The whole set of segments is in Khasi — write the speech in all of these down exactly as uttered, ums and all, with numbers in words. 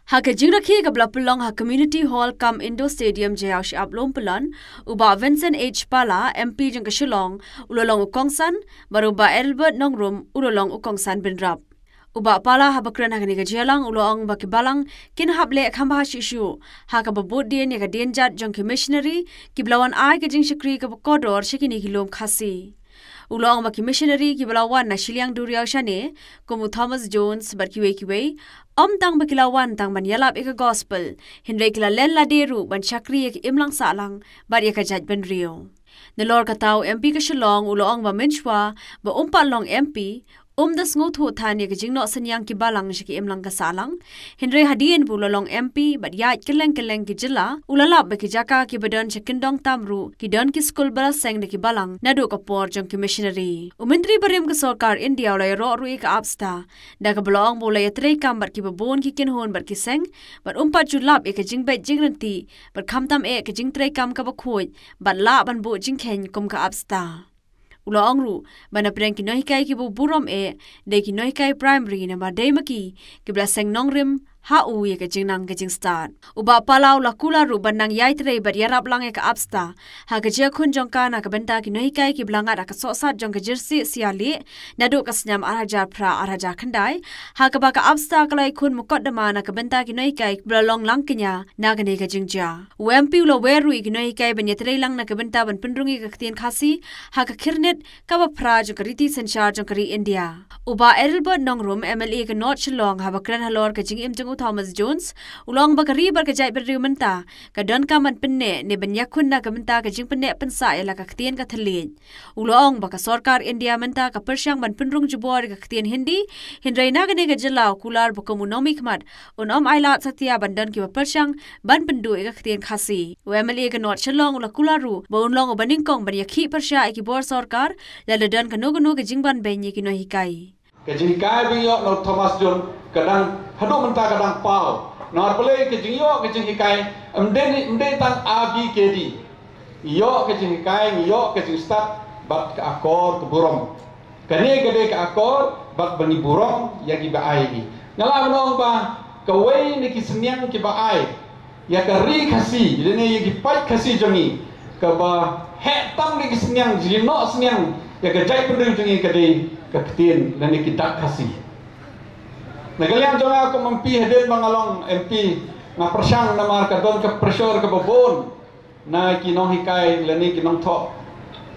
Ha ka jingrakhe kaba la pynlong ha Community Hall cum Indoor Stadium Jaiaw Shyiap Lum Pyllun, u Bah Vincent H Pala, M P jong ka Shillong, u la long u kongsan, bad u Bah Adelbert Nongrum, u la long u kongsan bynrap. U Bah Pala haba kren ha kane ka jingïalang u la ong ba ki balang kin hap leh kham bha shuh shuh ha kaba bud dien ïa ka dienjat jong ki missionary kiba la wan ai ka jingshakri kaba kordor sha kine ki lum Khasi. U la ong ba ki missionary kiba la wan na shiliang duriaw shane, kum u Thomas Jones bad kiwei kiwei, ym tang ba ki la wan tang ban ïalap ïa ka gospel, hynrei ki la len lade ruh ban shakri ïa ka imlang sahlang bad ïa ka jaitbynriew. Nalor kata u M P ka Shillong u la ong ba mynshuwa ba um pat long M P, um da sngewthuh than ïa ka jingnoh synñiang ki balang sha ka imlang ka sahlang, hynrei hadien ba u la long M P bad ïaid kylleng kylleng ki jylla, u la lap ba ki jaka kiba don sha kyndong tam ruh ki don ki skul ba la seng da ki balang naduh ka por jong ki missionary. U Myntri barim ka Sorkar India u la ïaroh ruh ïa ka APSTA, da kaba la ong ba u la ïatreikam bad kiba bun ki kynhun bad ki seng, bad um pat ju lap ïa ka jingbeit jingryntih bad khamtam eh ka jingtreikam kaba khuid bad lah ban buh jingkheiñ kum ka APSTA. U la ong ruh ba na pdeng ki nonghikai kiba burom eh, dei ki nonghikai primary namar dei ma ki kiba la seng nongrim ha u ïa ka jingnang ka jingstad. U Bah Pala u la kular ruh ban nang ïai trei bad ïarap lang ïa ka APSTA ha ka jingïakhun jong ka na ka bynta ki nonghikai kiba la ngat ha ka sohsat jong ka jersey sialieh naduh ka snem ar hajar phra ar hajar khyndai, ha kaba ka APSTA ka la ïakhun mukotduma na ka bynta ki nonghikai kiba la long langkñia na kane ka jingjia. U M P u la wer ruh ïa ki nonghikai ban ïatreilang na ka bynta ban pynrung ïa ka ktien Khasi ha ka khyrnit kaba phra jong ka riti synshar jong ka ri India. U Bah Adelbert Nongrum, M L A ka North Shillong, haba kren halor ka jingim jong u Thomas Jones, u la ong ba ka ri bad ka jaitbynriew mynta ka donkam ban pynneh ne ban ïakhun na ka bynta ka jingpynneh pynsah ïa la ka ktien ka thylliej. U la ong ba ka Sorkar India mynta ka pyrshang ban pynrung jubor ïa ka ktien Hindi, hynrei na kane ka jylla u kular ba kum u nongmihkhmat un ym ailad satia ban don kiba pyrshang ban pynduh ïa ka ktien Khasi. U M L A ka North Shillong u la kular ruh ba un long uba nyngkong ban ïakhih pyrshah ïa ki bor sorkar lada don kano kano ka jingbanbeiñ ïa ki nonghikai. Ka jinghikai ba ngi ïoh na u Thomas Jones ka dang haduh mynta ka dang paw. Namar balei ka jingïoh ka jinghikai ym dei, ym dei tang A B K D. Ngi ïoh ka jinghikai, ngi ïoh ka jingstad bad ka akor ka burom. Kane ka dei ka akor bad ba ngi burom ïa kiba ai ngi. Nga lah ban ong ba kawei na ki synñiang kiba ai ïa ka ri Khasi lane ïa ki paid Khasi jong ngi, kaba heh tam da ki synñiang, jingnoh synñiang ïa ka jaitbynriew jong ngi ka dei ka ktien lane ki dak Khasi. Na ka liang jong nga kum M P, hadien ba nga long M P, nga pyrshang namar ka don ka pressure kaba bun na ki nonghikai lane ki nongthoh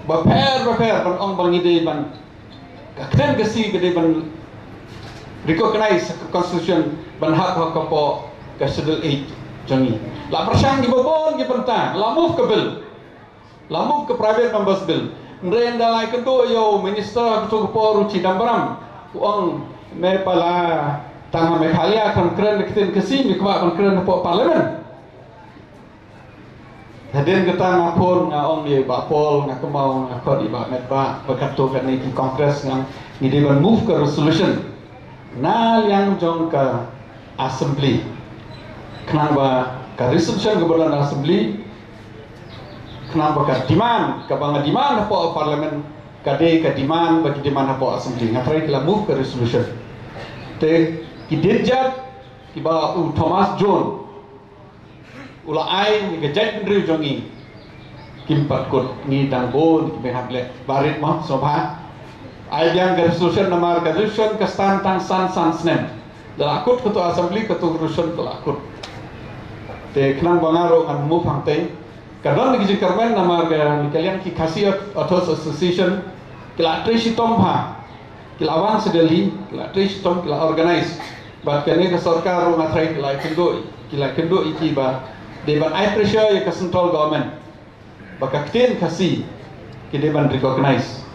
bapher bapher ban ong ba ngi dei ban, ka ktien Khasi ka dei ban recognize ha ka constitution ban hap ha ka poh ka Schedule eight jong ngi. La pyrshang kiba bun ki bynta, la move ka bill, la move ka private members bill. Hynrei ynda la ïakynduh ïa u minister ha kato ka por, u Chidambaram, u ong, me pat la tang ha Meghalaya kan kren da ka ktien Khasi, me kwah ban kren hapoh parliament. Hadien kata nga phone, nga ong ïa i Bah Paul, nga kynmaw, nga khot ïa i Bah Metbah, ba katto katne ki Congress, nga ong ngi dei ban move ka resolution na liang jong ka assembly. Khnang ba ka resolution kaba don ha assembly, khnang ba ka demand kaba nga demand hapoh parliament ka dei ka demand ba ki demand hapoh assembly. Nga trai ki la move ka resolution. Te ki dienjat kiba u Thomas Jones u la ai ïa ka jaitbynriew jong ngi, kim pat kut. Ngi dang bun kiba hap leh barit mo sngewbha. Ai biang ka resolution namar ka resolution ka stand tang san san snem. Da la kut kato assembly, kato resolution ka la kut. Te khnang ba nga ruh ngan move hangtei. Ka don ki jingkyrmen namar ka, na ka liang ki Khasi Authors Association ki la trei shitom bha. Ki la wan sha Delhi, ki la trei shitom, ki la organize. Bad kane ka sorkar ruh nga trai ki la ïakynduh, ki la ïakynduh ïa ki ba dei ban ai pressure ïa ka central government ba ka ktien Khasi ki dei ban recognize.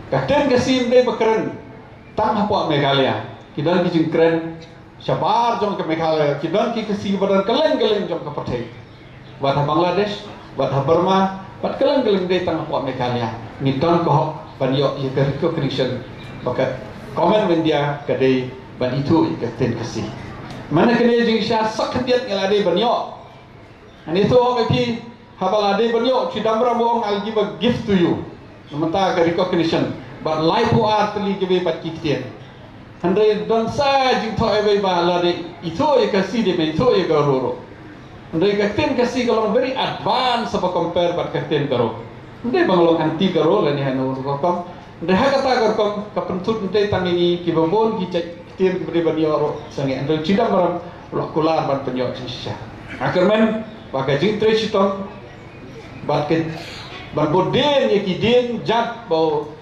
Ka ktien Khasi ym dei ba kren tang hapoh Meghalaya, ki don ki jingkren shabar jong ka Meghalaya, ki don ki Khasi ba don kylleng kylleng jong ka pyrthei. Wat ha Bangladesh, wat ha Burma, wat kylleng kylleng, dei tang hapoh Meghalaya ngi don ka hok ban ïoh ïa ka recognition ba ka Government of India ka dei ban ithuh ïa ka ktien Khasi. Mynta kane jingshisha sak khyndiat ngi la dei ban ïoh. Ngan ithuh ïa phi, haba la dei ban ïoh, u Chidambaram u ong, I'll give a gift to you. Mynta ka recognition bad laiphew ar tylli kiwei pat ki ktien. Hynrei don sa jingthoh iwei ba lada ithuh ïa ka Khasi dei ban ithuh ïa ka Garo ruh. Hynrei ka ktien Khasi ka long very advanced haba compare bad ka ktien Garo. Hynrei ba nga long anti Garo lane hano ruh ka kam. Hynrei ha kata ka rukom ka pynthut hynrei tang ïa ngi kiba bun ki jait ktien kiba dei ban ïoh ruh sangeh. Hynrei u Chidambaram u la kular ban pynïoh jingshisha. Nga kyrmen ba ka jingtrei shitom bad ka ban bud dien ïa ki dien jat ba u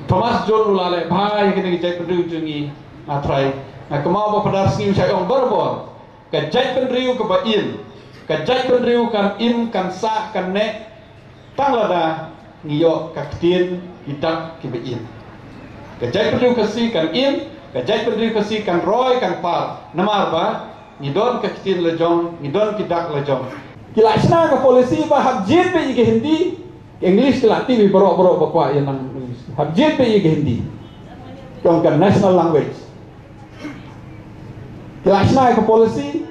Thomas Jones u la leh bha ïa kine ki jaitbynriew jong ngi. Nga trai, nga kynmaw ba Phadar Sngi u shah ong barabor, ka jaitbynriew kaba im, ka jaitbynriew kan im, kan sah, kan neh tang lada ngi ïoh ka ktien ki dak kiba im. Ka jaitbynriew Khasi kan im, ka jaitbynriew Khasi kan roi, kan par, namar ba ngi don ka ktien la jong, ngi don ki dak la jong. Ki la shna ka policy ba hap jied beit ïa ka Hindi, ka English ki la tip hi baroh baroh ba kwah ïa nang English. Hap jied beit ïa ka Hindi jong ka national language. Ki la shna ka policy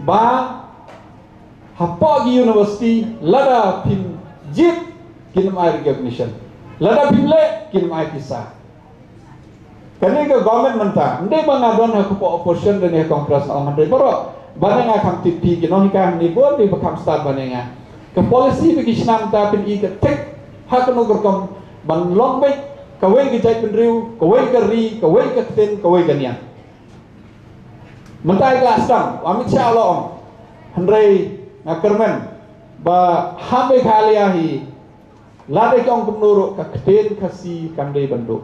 ba hapoh ki university lada phim jied kin ym ai recognition, lada phim leh kin ym ai pisa. Kane ka government mynta, ym dei ba nga don ha ka opposition lane ha Congress, nga ong hynrei baroh, ba nga kham tip phi ki nonghikai hangne bun dei ba kham stad ba nga. Ka policy ba ki shna mynta phin i ka thik ha kano ka rukom ban long beit kawei ka jaitbynriew, kawei ka ri, kawei ka ktien, kawei ka niam. Mynta i ka la sdang, u Amit Shah u la ong. Hynrei nga kyrmen ba ha Meghalaya hi lada ki ong kumno ruh ka ktien Khasi kam dei ban duh.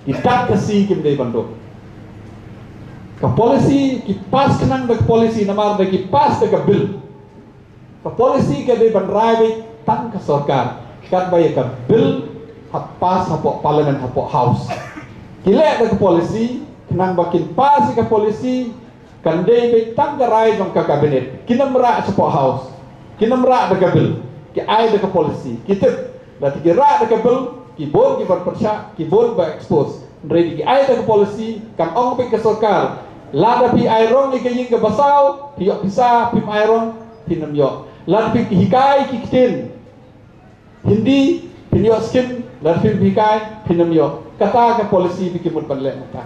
Ki dak Khasi kim dei ban duh. Ka policy ki pass khnang da ka policy namar da ki pass da ka bill. Ka policy ka dei ban rai beit tang ka sorkar katba ïa ka bill hap pass hapoh Parliament, hapoh House. Ki leh da ka policy khnang ba kin pass ïa ka policy kan dei beit tang ka rai jong ka cabinet. Kin ym rah shapoh House, kin ym rah da ka bill, ki ai da ka policy. Ki tip lada ki rah da ka bill, ki bun ki ban pyrshah, ki bun ba expose. Hynrei da ki ai da ka policy kan ong beit ka sorkar, lada phi ai rong ïa ka ïing kaba saw phi ïoh pisa, phim ai rong phin ym ïoh. Lada phi hikai ki ktien Hindi phin ïoh skim, lada phim hikai phin ym ïoh. Kata ka policy ba ki mut ban leh mynta.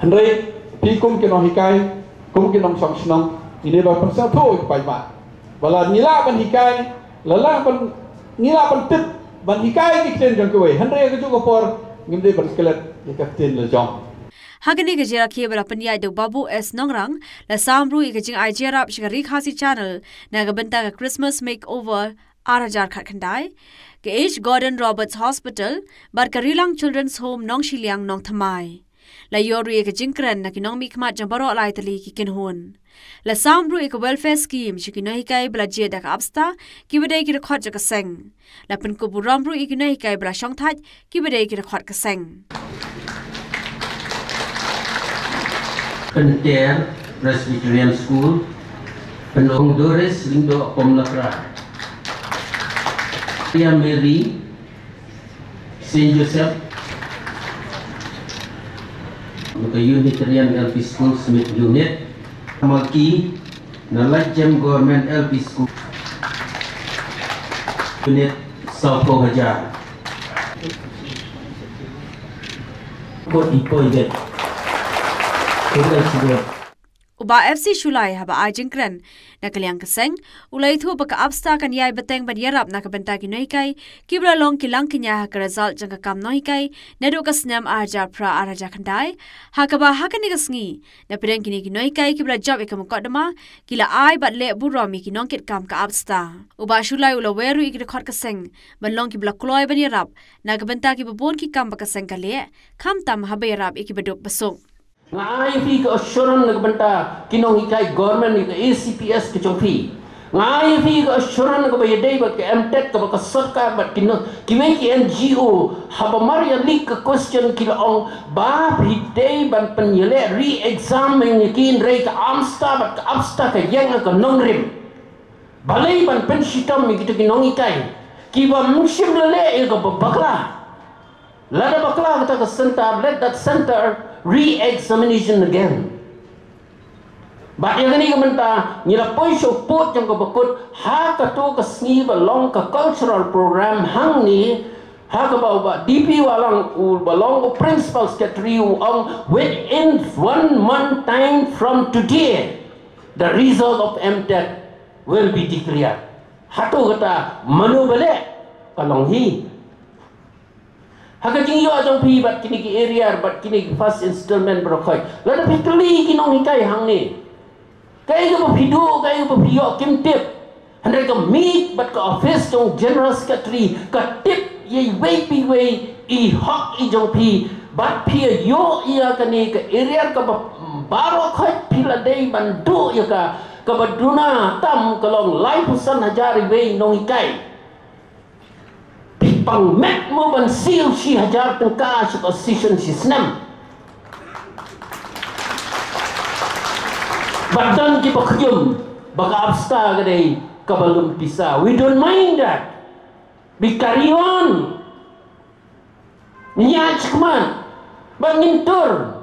Hynrei phi kum ki nonghikai, kum ki nongshong shnong, ngi dei ban pynsngewthuh ïa ki paidbah ba lada ngi lah ban hikai, la lah ban, ngi lah ban tip ban hikai ki ktien jong kiwei, hynrei ha kajuh ka por ngim dei ban klet ïa ka ktien la jong. Ha kane ka jingrakhe ba la pynïaid da u Babu S Nongrang, la sam ruh ïa ka jingai jingïarap sha ka Ri Khasi Channel na ka bynta ka Christmas Makeover ar hajar khatkhyndai, ka H Gordon Roberts Hospital bad ka Rilang Children's Home Nongshiliang, Nongthymmai. La ïoh ruh ïa ka jingkren na ki nongmihkhmat jong baroh lai tylli ki kynhun. La sam ruh ïa ka welfare scheme sha ki nonghikai ba la jied da ka ABSTA, kiba dei ki dkhot jong ka seng. La pynkup burom ruh ïa ki nonghikai ba la shongthait, kiba dei ki dkhot ka seng. Pynter Presbyterian School, Pynlong Doris Lyngdoh Pomlakra, Maria Mary, Saint Joseph, na ka Unitarian L P School, Smith Unit, Maki, na Laitjem Government L P School, Unit, sawphew hajar. Kot i poi det. Kot i poi det. U Bah F C Shullai haba ai jingkren na ka liang ka seng, u la ïathuh ba ka ABSTA kan ïai bteng ban ïarap na ka bynta ki nonghikai kiba la long ki langkñia ha ka result jong ka kam nonghikai naduh ka snem ar hajar phra ar hajar khyndai, ha kaba ha kane ka sngi na pdeng kine ki nonghikai kiba la jop ïa ka mukotduma ki la ai bad leh burom ïa ki nongkitkam ka ABSTA. U Bah Shullai u la wer ruh ïa ki dkhot ka seng ban long kiba la kloi ban ïarap na ka bynta kiba bun ki kam ba ka seng ka leh, khamtam haba ïarap ïa kiba duk ba suk. Nga ai ïa phi ka assurance na ka bynta ki nonghikai government, ïa ka A C P S ka jong phi. Nga ai ïa phi ka assurance kaba ïadei bad ka M Tech kaba ka sorkar bad ki nong, kiwei ki N G O, haba mar ïa leak ka question ki la ong ba phi dei ban pynïaleh re-exam ïa ki, hynrei ka ABSTA bad ka ABSTA ka ïeng ha ka nongrim. Balei ban pynshitom ïa kita ki nonghikai kiba ym shym la leh ïa kaba bakla? Lada bakla kata ka center, let that center re-examination again. Bad ïa kane ka bynta ngi la poi sha u pud jong kaba kut ha kato ka sngi ba long ka cultural program hangne, Ha kaba u Bah D P Wahlang, uba long u principal secretary, u ong, within one month time from today, the result of MTET will be declared. Hato kata mano ba leh? Ka long hi. Ha ka jingïoh jong phi bad kine ki arrear, bad kine ki first installment baroh khoit, lada phi kylli ki nonghikai hangne, kaei kaba phi duh, kaei kaba phi ïoh, kim tip. Hynrei ka miej bad ka office jong General Secretary ka tip ïa iwei pa iwei i hok i jong phi. Bad phi ïoh ïa kane ka arrear kaba baroh khoit phi la dei ban duh ïa ka, kaba duna tam ka long laiphew san hajar iwei nonghikai. Phi pang met mo ban siew shi hajar tyngka sha ka session shi snem. Bad don kiba kynjum ba ka Absta ka dei kaba lum pisa. We don't mind that. We carry on. Ngi ïaid shakhmat bad ngin tur.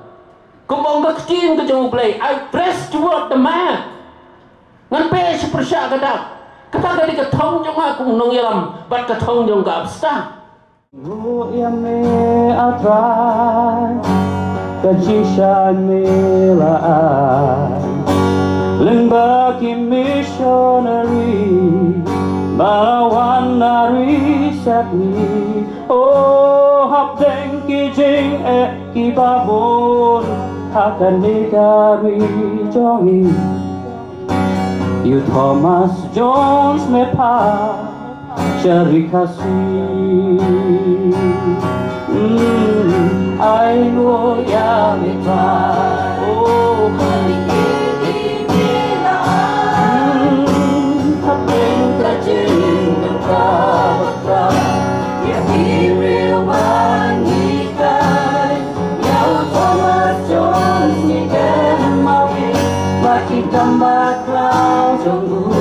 Kumba ong ka ktien ka jong U Blei, I press toward the mark. Ngan pyrshah sha pyrshah ka dak. Kata ka dei ka thong jong nga kum u nongïalam bad ka thong jong ka Absta. Nguh ïa me, A Trai, ka jingshai me la ai. Lyngba ki missionary ba la wan na ri Sydney. Oh, hapdeng ki jingeh kiba bun ha kane ka ri jong ngi, u Thomas Jones me phah sha ri Khasi. Mm, ai nguh ïa me Trai. Oh, mm, hapdeng ka jingdonkam, ïa ki riew ba ngi kai, ïa u Thomas Jones ngi kynmaw ïa ki kam bakhraw jong u.